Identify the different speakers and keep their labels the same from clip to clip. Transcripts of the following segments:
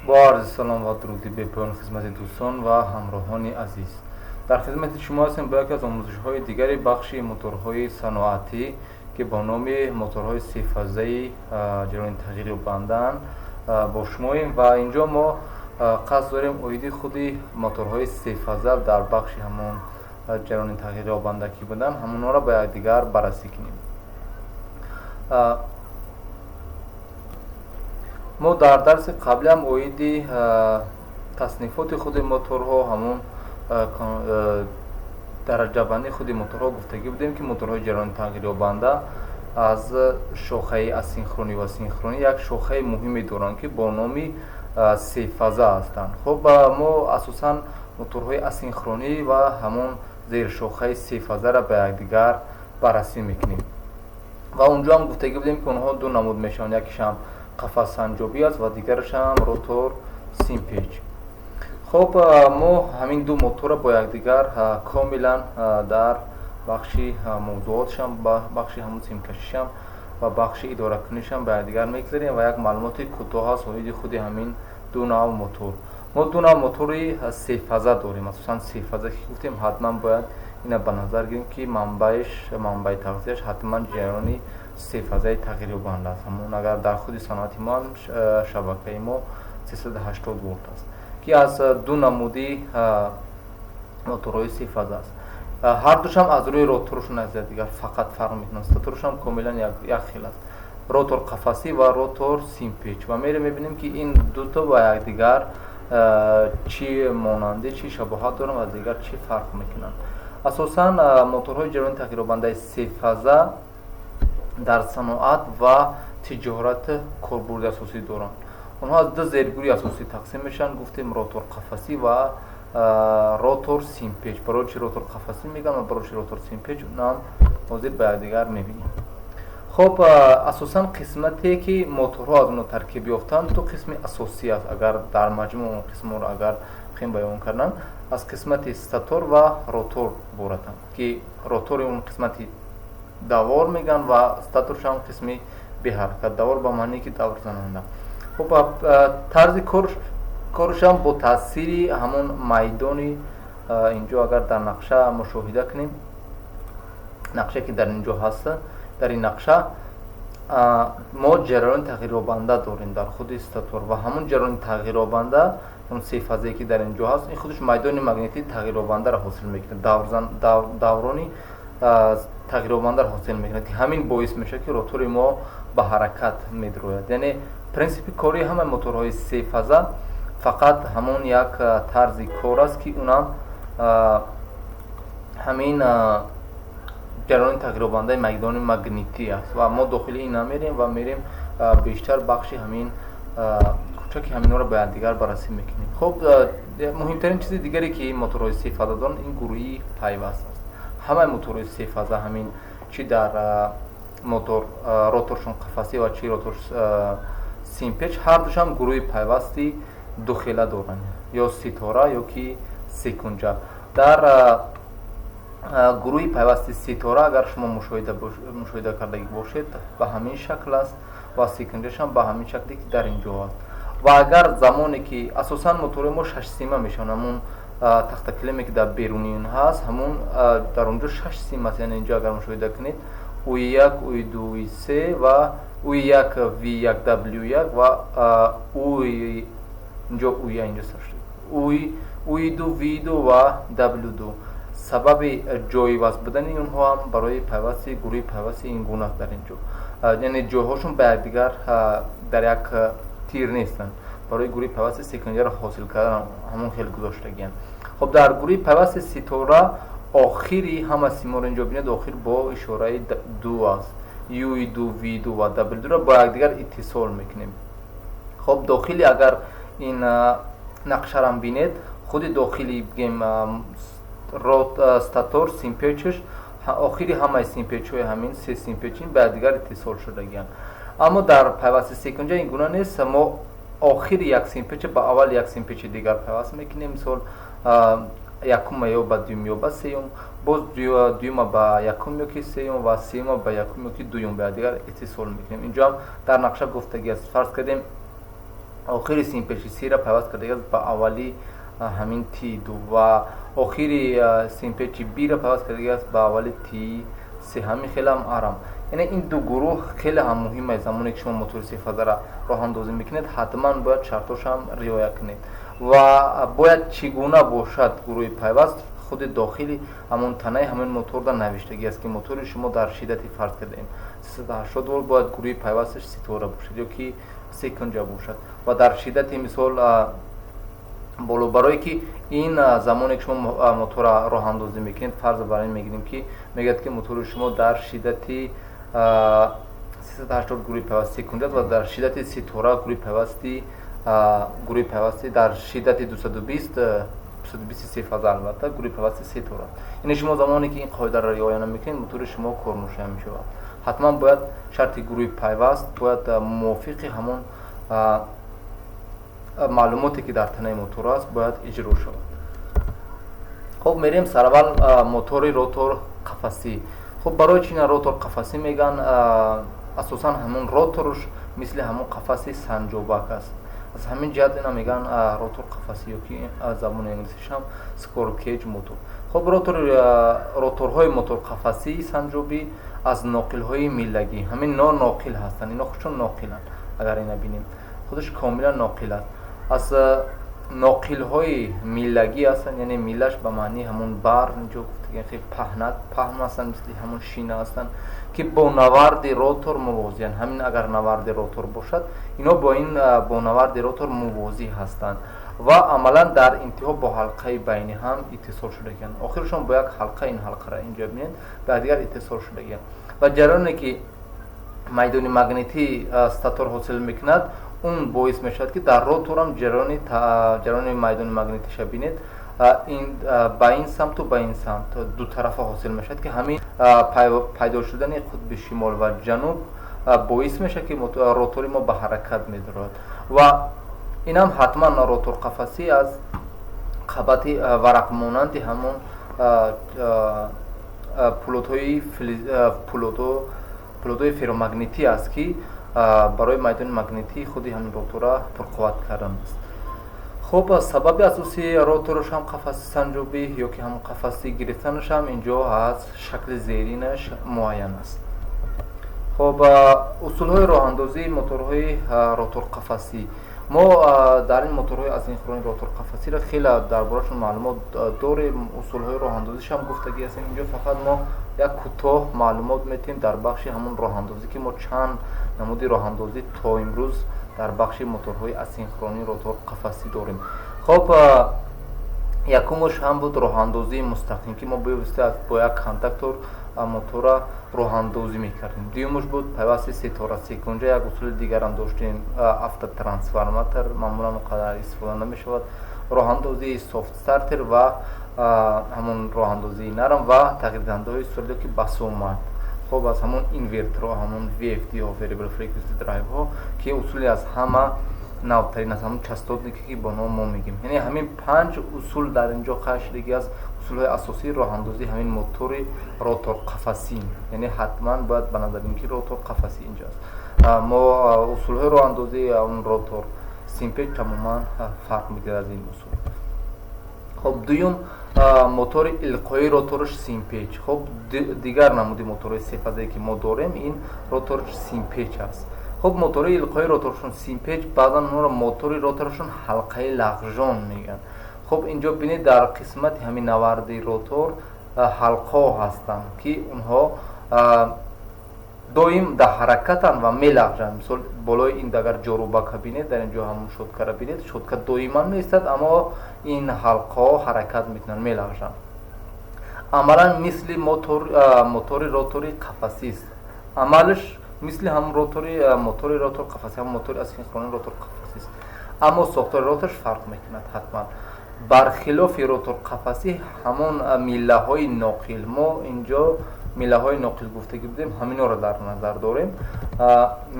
Speaker 1: Бо арзи салом ва дуруди бепоён хизмати дӯстон ва ҳамроҳони азиз. Дар хизмати шумо ҳастем бо яке аз омӯзишҳои дигари бахши моторҳои саноатӣ, ки бо номи моторҳои сефазаи ҷараёни тағйирёбандаанд бо шумоем. Ва инҷо мо қасд дорем оиди худи моторҳои сефаза дар бахши ҳамон ҷараёни тағйирёбанда ки буданд, ҳамонҳоро ба якдигар баррасӣ кунем. Мо дар дарси қаблиам оиди таснифоти худи моторҳо, ҳамон дараҷабандии худи моторҳо гуфтагӣ будем, ки моторҳои ҷараёни тағйирёбанда аз шохаи асинхронӣ ва синхронӣ як шохаи муҳиме доранд, ки бо номи сефаза ҳастанд. Хуб, мо асосан моторҳои асинхронӣ ва ҳамон зершохаи сефазаро ба якдигар баррасӣ мекунем. Ва унҷо ҳам гуфтагӣ будем, ки онҳо ду намуд мешаванд: якишам қафассанҷобӣ аст ва дигарашам ротор симпеч. Хуб, мо ҳамин ду моторро бо якдигар комилан дар бахши мавзуотшам, бахши ҳамун симкашишам ва бахши идоракунишам ба якдигар мегузарем ва як маълумоти кӯтоҳ аст оиди худи ҳамин ду нав мотор. Мо ду нав мотори сефаза дорем. Асосан сефаза ки гуфтем, ҳатман бояд ина ба назар гирем, ки манбаиш, манбаи тағзияш ҳатман ҷараёни сефазаи тағйирёбанда аст. Ҳамон агар дар худи саноати мо ҳам шабакаи мо 380 волт аст, ки аз ду намуди моторҳои сефаза аст. Ҳардушам аз рӯи роторшон аз якдигар фақат фарқ мекунанд, статоршам комилан як хел аст: ротор қафасӣ ва ротор симпеч. Ва мерем мебинем, ки ин дуто ба якдигар чӣ монандӣ, чӣ шабоҳат доранд ва дигар чӣ фарқ мекунанд. Асосан моторҳои ҷараёни тағйирёбандаи сефаза дар саноат ва тиҷорат корбурди асосӣ доранд. Онҳо аз ду зергурӯҳи асосӣ тақсим мешаванд, гуфтем: ротор қафасӣ ва ротор симпеч. Барои чи ротор қафасӣ мегӯям ва барои чи ротор симпеч, унам ҳозир ба якдигар мебинем. Хуб, асосан қисмате ки моторҳо аз онҳо таркиб ёфтанд, ду қисми асосӣ аст. Агар дар маҷмӯъ он қисмҳоро агар хем баён кардан, аз қисмати статор ва ротор иборатанд, ки ротори он қисмати давор мегӯянд ва статоршам қисми беҳаракат. Давор ба маъне ки даврзананда. Хуб, тарзи корушам бо таъсири ҳамон майдони, инҷо агар дар нақша мушоҳида кунем, нақше ки дар инҷо ҳаст, дар ин нақша мо ҷараёни тағйирёбанда дорем дар худи статор ва ҳамон ҷараёни тағйирёбанда, он сефазае ки дар инҷо ҳаст, ин худаш майдони магнитии тағйирёбандаро ҳосил мекунад, даврони тағйирёбандаро ҳосил мекунад, ки ҳамин боис мешавад, ки ротори мо ба ҳаракат медрояд. Яъне принсипи кории ҳамаи моторҳои сефаза фақат ҳамон як тарзи кор аст, ки унам ҳамин ҷараёни тағйирёбандаи майдони магнитӣ аст. Ва мо дохили ин намерем ва мерем бештар бахши ҳамин кӯчаки ҳаминҳоро ба якдигар баррасӣ мекунем. Хуб, муҳимтарин чизи дигаре ки моторҳои сефаза доранд, ин гурӯҳи пайваст аст. Ҳамаи моторҳои сефаза, ҳамин чи дар мотор роторшон қафасӣ ва чи ротор симпеч, ҳардушам гурӯҳи пайвасти духела доранд: ё ситора, ё ки секунҷа. Дар гурӯҳи пайвасти ситора, агар шумо мушоҳида кардагӣ бошед, ба ҳамин шакл аст ва секунҷашам ба ҳамин шакле ки дар инҷо аст. Ва агар замоне ки асосан моторҳои мо шашсима мешаванд, ҳамун тахтакилеме ки дар беруни он ҳаст, ҳамун дар онҷо шаш сим аст. Яъне инҷо агар мушоҳида кунед, уи як, уи ду, уи се ва уи як, ви як, w як ва уи инҷо уи инҷо сар шуд, уи ду, ви ду ва w ду. Сабаби ҷойиваз будани онҳо ҳам барои пайвасти гурӯҳи пайвасти ин гуна аст дар инҷо, яъне ҷойҳошон ба якдигар дар як тир нестанд. Барои гурӯҳи пайвасти секунҷаро ҳосил кардан ҳамон хел гузоштагианд. Хоб, дар гурӯҳи пайвасти ситора охири ҳама симоро инҷо бинед, охир бо ишораи ду аст. Уи ду, ви ду ва w дуро бо якдигар иттисол мекунем. Хоб, дохили агар ин нақшарам бинед, худи дохили бигем статор симпечш, охири ҳамаи симпечҳои ҳамин се симпечин ба якдигар иттисол шудагианд. Аммо дар пайвасти секунҷа ин гуна нест. Мо охири як симпеча ба аввали як симпечи дигар пайваст мекунем. Мисол, якума ё ба дуюм, ё ба сеюм, боз дуюма ба якум ё ки сеюм ва сеюма ба якум ё ки дуюм ба якдигар иттисол мекунем. Инҷоам дар нақша гуфтагӣ аст. Фарз кардем. Охири симпечи С-ра пайваст кардагиаст ба аввали ҳамин Ти ду ва охири симпечи Б-ра пайваст кардагиаст ба аввали Ти се. Ҳамин хелам арам. Яъне ин ду гурӯҳ хеле ҳам муҳим аст. Замоне ки шумо мотори сефазаро роҳандозӣ мекунед, ҳатман бояд шартошам риоя кунед ва бояд чӣ гуна бошад гурӯҳи пайваст, худи дохили ҳамон танаи ҳамин моторда навиштагӣ аст, ки мотори шумо дар шиддати, фарз кардаем, 380 волт бояд гурӯҳи пайвасташ ситора бошад ё ки секунҷа бошад ва дар шиддати, мисол, боло. Барое ки ин замоне ки шумо мотора роҳандозӣ мекунед, фарз бар ин мегирем, ки мегӯяд, ки мотори шумо дар шиддати 380 гурӯҳи пайвасти секунҷа ва дар шиддати ситора гурӯҳи пайвасти дар шиддати 220, 220 сефаза, албатта, гурӯҳи пайвасти ситора. Яъне шумо замоне ки ин қоидаро риоя намекунед, мотори шумо кормушая мешавад. Ҳатман бояд шарти гурӯҳи пайваст бояд мувофиқи ҳамон маълумоте, ки дар танаи мотор аст, бояд иҷро шавад. Хуб, мерем сараввал мотори ротор қафасӣ. Хуб, барои чи ина ротор қафасӣ мегӯянд? Асосан ҳамон роторш мисли ҳамон қафаси санҷобак аст. Аз ҳамин ҷиҳат ина мегӯянд ротор қафасӣ ё ки забони англисишам squirrel cage motor. Хуб, роторҳои моторқафасии санҷобӣ аз ноқилҳои миллагӣ, ҳамин но ноқил ҳастанд, ино худшон ноқиланд. Агар ина бинем, худаш комилан ноқил аст, аз ноқилҳои миллагӣ ҳастанд. Яъне миллаш ба маънии ҳамон бар, инҷо гуфтагем, хеле паҳнак, паҳн ҳастанд, мисли ҳамон шина ҳастанд, ки бо наварди ротор мувозианд. Ҳамин агар наварди ротор бошад, ино бо ин бо наварди ротор мувозӣ ҳастанд ва амалан дар интиҳо бо ҳалқаи байни ҳам иттисол шудагианд. Охиршон бо як ҳалқа, ин ҳалқара инҷо бинед, ба якдигар иттисол шудагианд. Ва ҷараёне ки майдони магнитии статор ҳосил мекунад, он боис мешавад, ки дар роторам ҷараёни майдони магнитиша бинед, ин ба ин самту ба ин самт дутарафа ҳосил мешавад, ки ҳамин пайдо шудани қутби шимол ва ҷануб боис мешавад, ки ротори мо ба ҳаракат медарояд. Ва инам ҳатман роторқафасӣ аз қабати варақмонанди ҳамон пӯлодҳои ферромагнитӣ аст, ки барои майдони магнитии худи ҳамин ротора пурқувват кардан аст. Хуб, сабаби асосии ротораш ҳам қафаси санҷобӣ ё ки ҳамон қафаси гирифтанаш ҳам инҷо аз шакли зеринаш муайян аст. Хуб, усулҳои роҳандозии моторҳои роторқафасӣ. Мо дар ин моторҳои асинхрони роторқафасиро хеле дар борашон маълумот дорем, усулҳои роҳандозишам гуфтагӣ ҳастем. Инҷо фақат мо як кӯтоҳ маълумот метиҳем дар бахши ҳамон роҳандозӣ, ки мо чанд намуди роҳандозӣ то имрӯз дар бахши моторҳои асинхронии роторқафасӣ дорем. Хуб, якумаш ҳам буд роҳандозии мустақим, ки мо бевосита бо як контактор мотора роҳандозӣ мекардем. Дуюмаш буд пайвасти ситора секунҷа. Як усули дигарам доштем, автотрансформатор, маъмулан он қадар истифода намешавад, роҳандозии soft starter ва ҳамон роҳандозии нарм ва тағйирдиҳандаҳои суръат ки басомад. Хуб, аз ҳамон инверторҳо, ҳамон VFD ҳо, variable frequency drive ҳо, ки усули аз ҳама навтарин аз ҳамон частотнике, ки бо ном мо мегӯем. Яъне ҳамин панҷ усул дар инҷо қайд шудагӣ аст, усулҳои асосии роҳандозии ҳамин мотори роторқафасӣ. Яъне ҳатман бояд ба назар бинем, ки ротор қафасӣ инҷо аст. Мо усулҳои роҳандозии он ротор симпеч тамоман фарқ мекунад аз ин усул. Хуб, дуюм, мотори илқоии ротораш симпеч. Хуб, дигар намуди моторҳои сефазае, ки мо дорем, ин ротораш симпеч аст. Хуб, мотори илқоии роторашон симпеч, баъзан онро мотори роторашон ҳалқаи лағжон мегӯянд. Хуб, инҷо бинед, дар қисмати ҳамин наварди ротор ҳалқаҳо ҳастанд, ки онҳо доим дар ҳаракатанд ва мелағжанд. Мисол, болои ин агар ҷорубака бинед, дар инҷо ҳамон щёткара бинед, щётка доиман меистад, аммо ин ҳалқаҳо ҳаракат мекунанд, мелағжанд. Амалан мисли мотори ротори қафасист. Амалаш мисли ҳамон ротори мотори ротор қафасӣ, ҳамон мотори асинхрони ротор қафасист, аммо сохтори роторш фарқ мекунад. Ҳатман бархилофи ротор қафасӣ, ҳамон миллаҳои ноқил, мо инҷо миллаҳои ноқил гуфтагӣ будем, ҳаминҳоро дар назар дорем.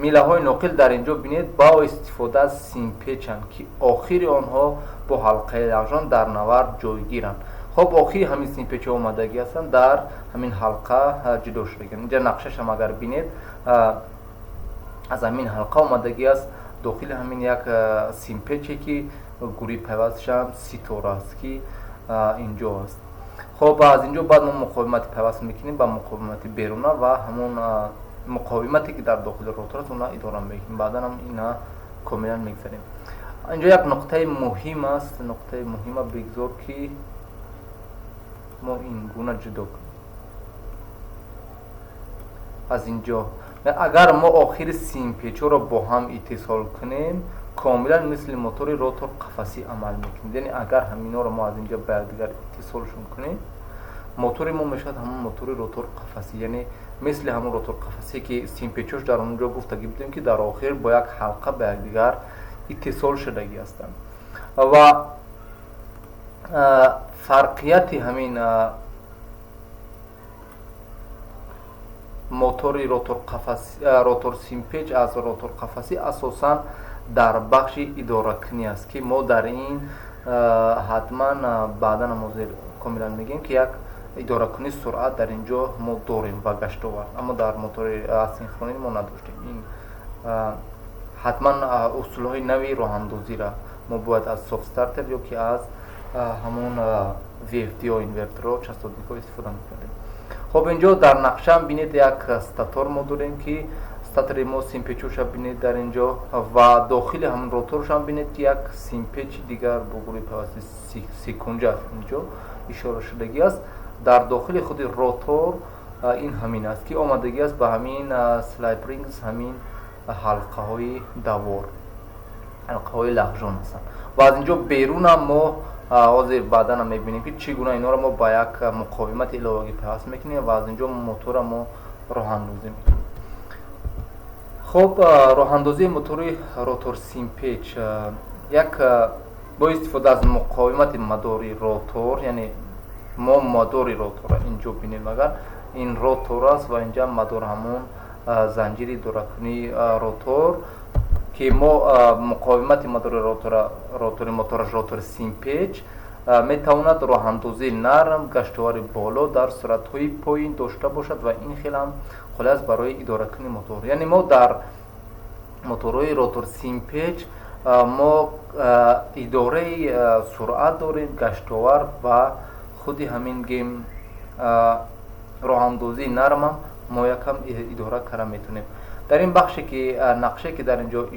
Speaker 1: Миллаҳои ноқил дар инҷо бинед, бо истифода аз симпечанд, ки охири онҳо бо ҳалқаи лағжон дар навард ҷойгиранд. Хуб, охири ҳамин симпечҳо омадагӣ ҳастанд, дар ҳамин ҳалқа ҷудо шудагианд. Инҷа нақшашам агар бинед, аз ҳамин ҳалқа омадагӣ аст. Дохили ҳамин як симпече, ки гурӯҳи пайвастшам ситора аст, ки инҷо аст. Хоб, аз инҷо баъд мо муқовимати пайваст мекунем ба муқовимати беруна ва ҳамон муқовимате, ки дар дохили ротор аст, она идора мекунем. Баъдан ҳам ина комилан мегзарем. Инҷо як нуқтаи муҳим аст. Нуқтаи муҳима бигзор, ки мо ин гуна ҷудо кунем. Аз инҷо агар мо охири симпечҳоро бо ҳам иттисол кунем, комилан мисли мотори ротор қафасӣ амал мекунад. Яъне агар ҳаминҳоро мо аз инҷо ба якдигар иттисолшон кунем, мотори мо мешавад ҳамон мотори ротор қафасӣ, яъне мисли ҳамон ротор қафасӣ, ки симпечҳош дар он ҷо гуфтагӣ будем, ки дар охир бо як ҳалқа ба якдигар иттисол шудагӣ ҳастанд. Ва фарқияти ҳамин мотори ротор симпеч аз ротор қафасӣ асосан дар бахши идоракунӣ аст, ки мо дар ин ҳатман баъдан ҳозир комилан мегӯем, ки як идоракунии суръат дар ин ҷо мо дорем ва гаштовар, аммо дар мотори асинхронӣ мо надоштем. Ин ҳатман усулҳои нави роҳандозиро мо бояд аз soft starter ё ки аз ҳамон VFD инверторо, частотникҳо истифода мекардем. Хоб, инҷо дар нақшаам бинед, як статор мо дорем, ки статори мо симпечоша бинед дар инҷо ва дохили ҳамон роторшам бинед, ки як симпечи дигар бо гурӯҳи пайвасти секунҷа аст, инҷо ишора шудагӣ аст. Дар дохили худи ротор ин ҳамин аст, ки омадагӣ аст ба ҳамин slip rings, ҳамин ҳалқаҳои давор, ҳалқаҳои лағжон ҳастанд. Ва аз инҷо берунам мо ҳозир баъданам мебинем, ки чӣ гуна инҳоро мо ба як муқовимати иловагӣ пайваст мекунем ва аз инҷо мотора мо роҳандозӣ мекунем. Хоб, роҳандозии мотори ротор симпеч як бо истифода аз муқовимати мадори ротор, яъне мо мадори ротора инҷо бинем, агар ин ротор аст ва инҷа мадор, ҳамон занҷири идоракунии ротор, ки мо муқовимати мадори ротора, ротори мотораш ротори симпеч метавонад роҳандозии нарм, гаштовари боло дар суръатҳои поин дошта бошад ва ин хел ҳам қолай аст барои идоракунии мотор. Яъне мо дар моторҳои ротор симпеч мо идораи суръат дорем, гаштовар ва худи ҳамин гем роҳандозии нармам мо якам идора карда метавонем. Дар ин бахше ки нақше, ки дар инҷо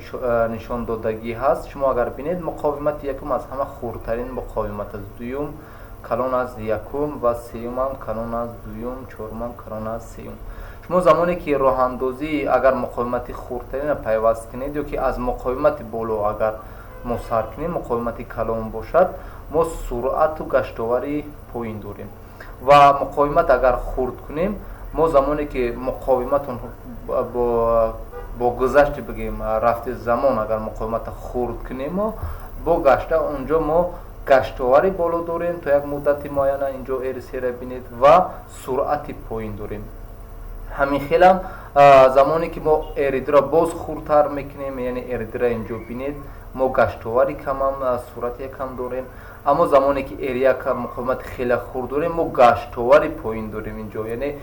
Speaker 1: нишон додагӣ ҳаст, шумо агар бинед, муқовимати якум аз ҳама хурдтарин муқовимат аст, дуюм калон аз якум ва сеюмам калон аз дуюм, чорумам калон аз сеюм. Шумо замоне ки роҳандозӣ агар муқовимати хурдтаринро пайваст кунед ё ки аз муқовимати боло агар мо сар кунем, муқовимати калон бошад, мо суръату гаштовари поин дорем ва муқовимат агар хурд кунем, мо замоне ки муқовиматон бо гузашти, бигем, рафти замон, агар муқовимата хурд кунем, бо гашта онҷо мо гаштовари боло дорем то як муддати муайяна, инҷо RC-ра бинед, ва суръати поин дорем. Ҳамин хелам замоне ки мо RD-ро боз хурдтар мекунем, яъне RD-ра инҷо бинед, мо гаштовари камам, суръати якам дорем. Аммо замоне ки R1 муқовимати хеле хурд дорем, мо гаштовари поин дорем инҷо, яъне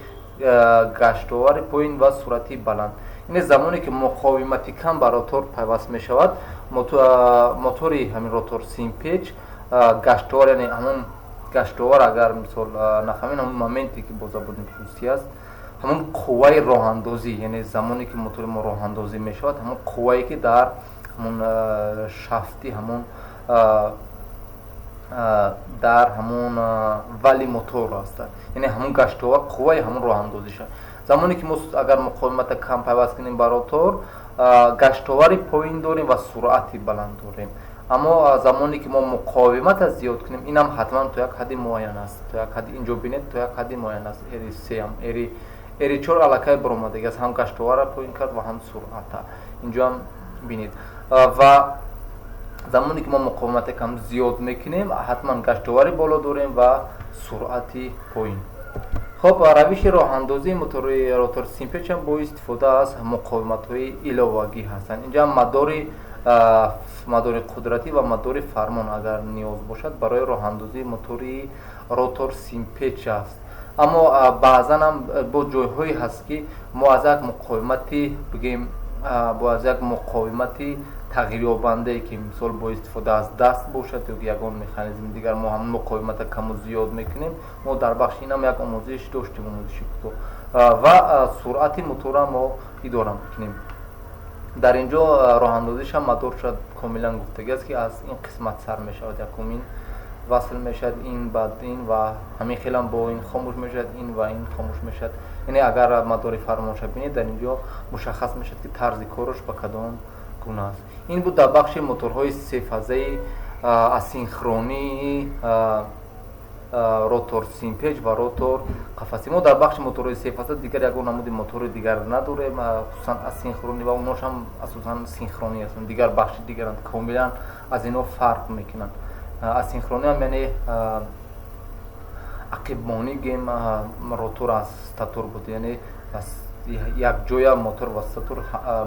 Speaker 1: гаштовари поин ва суръати баланд. Яъне замоне ки муқовимати кам ба ротор пайваст мешавад, мотори ҳамин ротор симпеч гаштовар, яъне ҳамон гаштовар, агар мисол нафаҳмем, ҳамон моменте, ки бо забони русӣ аст, ҳамон қувваи роҳандозӣ, яъне замоне ки мотори мо роҳандозӣ мешавад, ҳамон қуввае, ки дар ҳамон шафти ҳамон дар ҳамон вали мотор аст, яъне ҳамон гаштовар, қувваи ҳамон роҳандозӣ шавад. Замоне ки мо агар муқовимата кам пайваст кунем ба ротор, гаштовари поин дорем ва суръати баланд дорем. Аммо замоне ки мо муқовимата зиёд кунем, инам ҳатман то як ҳадди муайян аст, то як ҳадди, инҷо бинед, то як ҳадди муайян аст. RC сеам, RC чор аллакай баромадагӣ аст, ҳам гаштоварра поин кард ва ҳам суръата, инҷоам бинед. Ва замоне ки мо муқовимата кам зиёд мекунем, ҳатман гаштовари боло дорем ва суръати поин. Хоб, равиши роҳандозии мотори ротор симпеч ҳам бо истифода аз муқовиматҳои иловагӣ ҳастанд. Инҷа мадори қудратӣ ва мадори фармон агар ниёз бошад барои роҳандозии мотори ротор симпеч аст. Аммо баъзан ҳам бо ҷойҳое ҳаст, ки мо аз як муқовимати, бигем, бо аз як муқовимати Тағйирёбандае, ки мисол бо истифода аз даст бошад ё ягон механизми дигар, мо ҳам муқовимата каму зиёд мекунем. Мо дар бахши инам як омӯзиш доштем, омӯзиши кӯтоҳ, ва суръати моторро мо идора мекунем. Дар ин ҷо роҳандозишам мадор шуд, комилан гуфтагӣ аст, ки аз ин қисмат сар мешавад, якумин васл мешавад ин, баъд ин ва ҳамин хелам бо ин хомӯш мешавад ин ва ин хомӯш мешавад. Яъне агар мадори фармонша бинед, дар ин ҷо мушаххас мешавад, ки тарзи кораш ба кадом гуна аст. Ин буд дар бахши моторҳои сефазаи асинхронии ротор симпеч ва ротор қафасӣ. Мо дар бахши моторҳои сефаза дигар ягон намуди мотори дигар надорем, хусусан асинхронӣ, ва оношам асосан синхронӣ ҳастанд, дигар бахши дигаранд, комилан аз ино фарқ мекунанд. Асинхронӣ ҳам яъне ақибмонӣ гем ротор аз статор буд, яъне якҷоя мотор ва статор,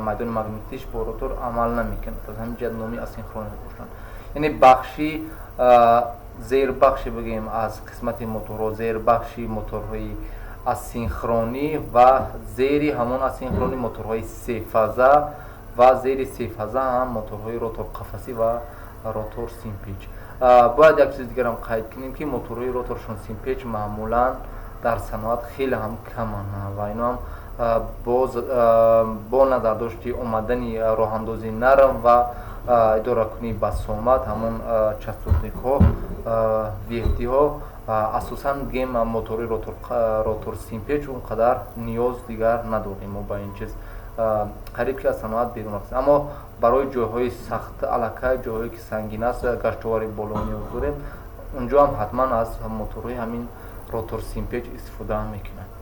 Speaker 1: майдони магнитиш бо ротор амал намекунад, аз ҳамин ҷиҳат номи асинхронӣ бошанд. Яъне бахши зербахше бигӯем аз қисмати моторҳо, зербахши моторҳои асинхронӣ ва зери ҳамон асинхронӣ моторҳои сефаза ва зери сефаза ҳам моторҳои роторқафасӣ ва ротор симпеч. Бояд як чизи дигарам қайд кунем, ки моторҳои роторшон симпеч маъмулан дар саноат хеле ҳам каманд ва ино ҳам боз бо назардошти омадани роҳандози нарм ва идоракунии басомад, ҳамон частотникҳо, VFD-ҳо, асосан гем мотори ротор симпеч он қадар ниёз дигар надорем мо ба ин чиз, қариб ки аз саноат берун рафт. Аммо барои ҷойҳои сахт, аллакай ҷойҳое ки сангин аст, гаштовари боло ниёз дорем, унҷо ҳам ҳатман аз моторҳои ҳамин ротор симпеч истифода мекунанд.